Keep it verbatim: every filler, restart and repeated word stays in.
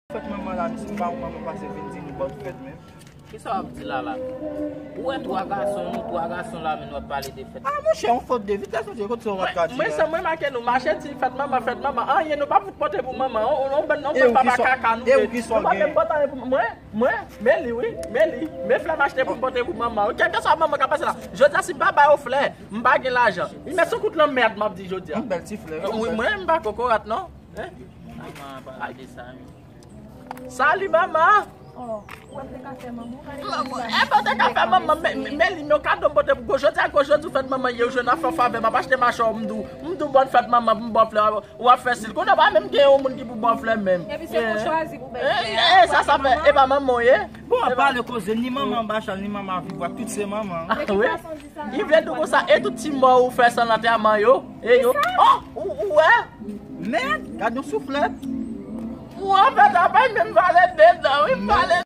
Fèt manman la, misye pa yon manman pase vin di nou bòn fèt menm. Kisa w ap di la la? Ou wè twa gason, nou twa gason la, men nou ap pale de fèt. Ah, monchè, yon fòt de vitès, monchè, kote sa w pa ka di la? Mwen, sa mwen make nou, mache di fèt manman, fèt manman, anyen nou pa fout pote pou manman, on, on, on, on, papa kaka nou ye. Nou pa menm pote anyen pou mwen, mwen, men li, wi, men li, men flè m achte pou m pote pou manman, wi, kèlkeswa manman ka pase la. Jodi a, si m pa ba yo flè, m pa gen lajan. Wi, men se yon kout lanmèd m ap di jodi a. Yon bèl ti flè. Wi, mwen, m pa kokorat, non. Hein? Manman an pale de sa, wi. Sali manman. Oh, ou ap te ka fè manman. Epa ou te ka fè manman, men li men kado m pote pou gwo jodi a, gwo jodi ou fèt manman ye, ou jwenn afè favè, m ap achte machè w, m di w, m di w bòn fèt manman, m ba w flè, w ap fè sil. Kounye a pa menm gen yon moun ki pou ba w flè menm. Epi se pou chwazi pou bèl flè. E sa sa fè, e pa manman w ye. Bon, ap pale koze, ni manman anba chal, ni manman avivwa, tout se manman. Wi. Li vle di w konsa, e tout ti mò ou fè san lantèman yo, e yo. Oh, ou wè? Men, gad yon souflèt. Ou an fèt apay menm pale dedan, wi, m pale.